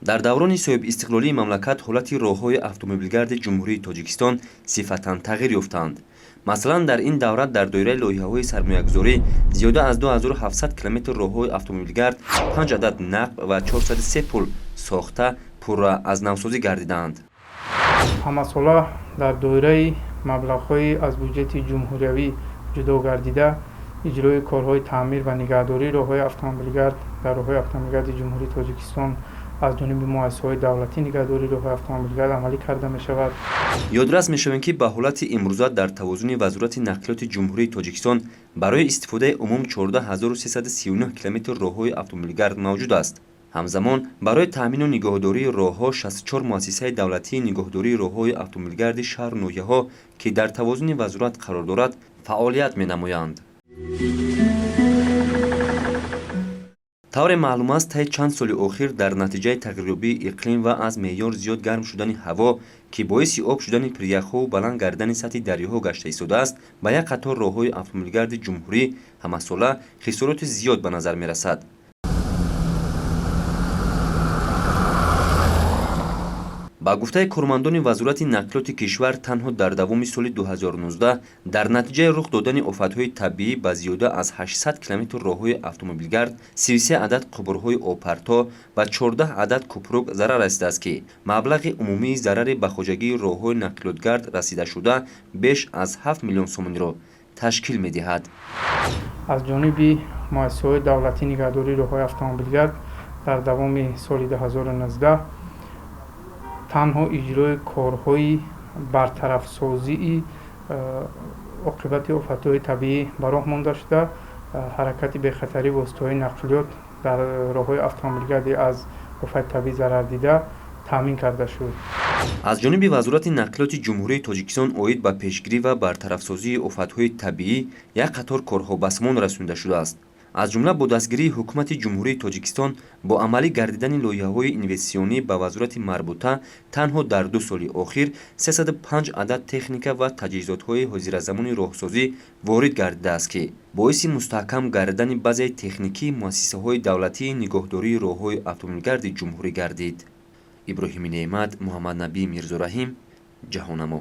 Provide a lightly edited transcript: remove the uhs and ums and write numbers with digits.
Дар даврони соҳибистиқлолии мамлакат ҳолати роҳҳои автомобилгарди Ҷумҳурии Тоҷикистон сифатан тағйир ёфтаанд. Масалан, дар ин давра дар доираи лоиҳаҳои сармоягузорӣ зиёда аз 2700 километр роҳҳои автомобилгард, 5 адад нақб ва 403 пул сохта, пурра аз навсозӣ гардидаанд. Ҳамасола дар доираи маблағҳои аз буҷети ҷумҳуриявӣ ҷудо гардида иҷрои корҳои таъмир ва нигаҳдории роҳҳои автомобилгард дар роҳҳои автомобилгарди Ҷумҳурии Тоҷикистон аз ҷониби муассисаҳои давлатии нигаҳдории роҳҳои автомобилгард амалӣ карда мешавад. Ёдрас мешавем, ки ба ҳолати имрӯза дар тавозуни Вазорати нақлиёти Ҷумҳурии Тоҷикистон барои истифодаи умум 14 339 километр роҳҳои автомобилгард мавҷуд аст. Ҳамзамон, барои таъмину нигоҳдории роҳҳо 64 муассисаи давлатии нигоҳдории роҳҳои автомобилгарди шаҳру ноҳияҳо, ки дар тавозуни вазорат қарор дорад, фаъолият менамоянд. Тавре маълум аст, таи чанд соли охир дар натиҷаи тағйирёбии иқлим ва аз меъёр зиёд гарм шудани ҳаво, ки боиси об шудани пиряхҳову баланд гардидани сатҳи дарёҳо гашта истодааст, ба як қатор роҳҳои автомобилгарди ҷумҳурӣ ҳамасола хисороти зиёд ба назар мерасад. Ба гуфтаи кормандони Вазорати нақлиёти кишвар, танҳо дар давоми соли 2019 дар натиҷаи рух додани офатҳои табиӣ ба зиёда аз 800 километр роҳҳои автомобилгард, 33 адад қубурҳои обпарто ва 14 адад кӯпрук зарар расидааст, ки маблағи умумии зарари ба хоҷагии роҳҳои нақлиётгард расидашуда беш аз 7 миллион сомониро ташкил медиҳад. Аз ҷониби муассисаҳои давлатии нигаҳдории роҳҳои автомобилгард дар давоми соли 2019 танҳо иҷрои корҳои бартарафсозии оқибати офатҳои табиӣ ба роҳ монда шуда, ҳаракати бехатарии воситаҳои нақлиёт дар роҳҳои автомобилгарди аз офати табиӣ зарардида таъмин карда шуд. Аз ҷониби Вазорати нақлиёти Ҷумҳурии Тоҷикистон оид ба пешгирӣ ва бартарафсозии офатҳои табиӣ як қатор корҳо ба самон расонида шудааст. Аз ҷумла, бо дастгирии Ҳукумати Ҷумҳурии Тоҷикистон, бо амалӣ гардидани лоиҳаҳои инвеститсионӣ ба вазорати марбута танҳо дар 2 соли охир 305 адад техника ва таҷҳизотҳои ҳозиразамони роҳсозӣ ворид гардидааст, ки боиси мустаҳкам гардидани базаи техникии муассисаҳои давлатии нигоҳдории роҳҳои автомобилгарди ҷумҳурӣ гардид. Иброҳими Неъмат, Муҳаммаднабӣ Мирзораҳим, Ҷаҳоннамо.